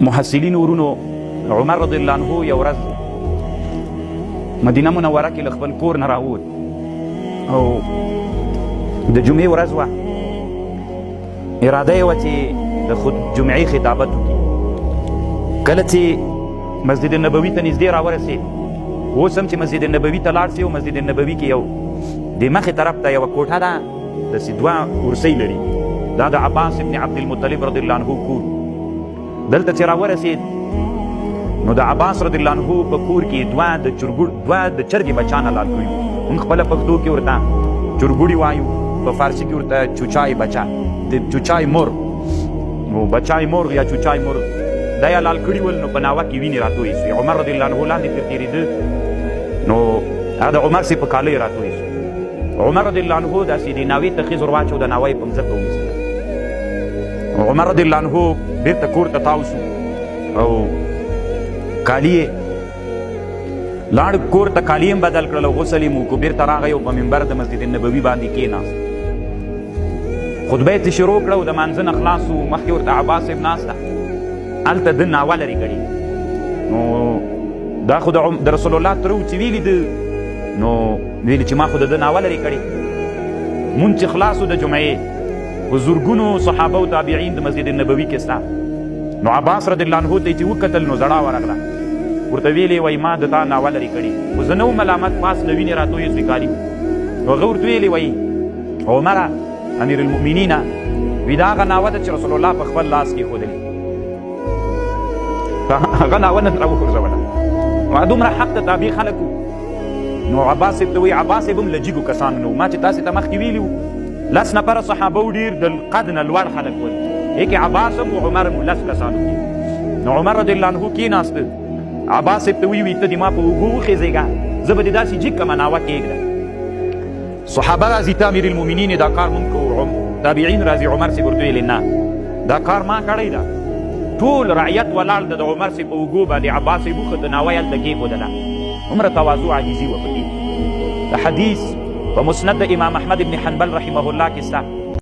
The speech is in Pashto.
محصلین ورونو، عمر رضی الله عنه یو ورځ مدینه منوره کې له خپل کور نه راووت او د جمعې ورځ وه. اراده یې وه چې د خود جمعې خطابت وکړي. کله چې مسجد نبوي ته نږدې راورسېد، اوس هم چې مسجد نبوي ته لاړ سي او مسجد نبوي کې یو د مخې طرف ته یوه کوټه ده، داسې دوه ورسۍ لري، دا د عباس ابن عبدالمطلب رضی الله عنه کور. دلته چې راورسېد نو د عباس رضی الله عنه په کور کې دوه د چرګوړ دوه د چرګې بچان حلال کړي وو. موږ خپله پښتو کې ورته چرګوړي وایو، په فارسي کې ورته چوچای بچا، د چوچای مور، نو بچای مور یا چوچای مور دا یې حلال کړي ول. نو په ناوه کې وینې راتویې سوې. عمر رضی الله عنه لاندې ترې تېرېده، نو هغه د عمر سي په کالیو راتویې سوې. عمر رضی الله عنه داسې د ناوې ته خیز ور واچو، د ناوه یې په مځکه وویستله. عمر رضی الله عنه بیرته کور ته تاو سو او کالي یې لاړ کور ته، کالي هم بدل کړل او غسل یې وکړو. بیرته راغی او په منبر د مسجد نبوي باندې کېناست، خطبه یې ترې شروع کړه او د مانځه نه خلاص سو. مخکې ورته عباس صاحب ناست ده، هلته ده ناوه لرې کړې. نو دا خو د رسول الله تره و چې ویلي ده، نو ویلي چې ما خو د ده ناوه لرې کړې. مونځ چې خلاص د جمعې، په زرګونو صحابه او تابعین د مسجد نبوي کې سته. نو عباس رضی الله عنه ته چې وکتل نو ژړا ورغله، ورته ویلې وایي ما د تا ناوه لرې کړې، خو زه نه وم ملامت، پاس له وینې راتویې سوې کالي. نو هغه ورته ویلې وایي عمره امیر المؤمنینه، وی دا هغه ناوه ده چې رسول الله په خپل لاس کې ښودلې، هغه ناوه نن راوغورځوله. نو دومره حق د تابع خلک. نو عباس صاحب ته وایي، عباس صاحب هم له جګو کسانو نه و، ما چې تاسې ته مخکې ویلي وو لس نفره صحابه و، ډېر د قد نه لوړ خلک ول، هکې عباس هم و عمر هم و، لس کسانو کې. نو عمر رضی الله عنه کېناست، عباس صاحب ته ویي ته دې ما په اوږو وخېزېږه، زه به دې داسې جګ کړم، ناوه کېږده. صحابه راځي ته امیر المؤمنین دا کار مونږ کوو، تابعین راځي، عمر صاحب ورته ویلې نه دا کار ما کړی ده. ټول رعیت ولاړ ده، د عمر صاحب په اوږو باندې عباس صاحب وخته، ناوه یې هلته کېښودله. هومره تواضع عاجزي وه پکې. د حدیث په مسند د امام احمد ابن حنبل رحمه الله کې سته.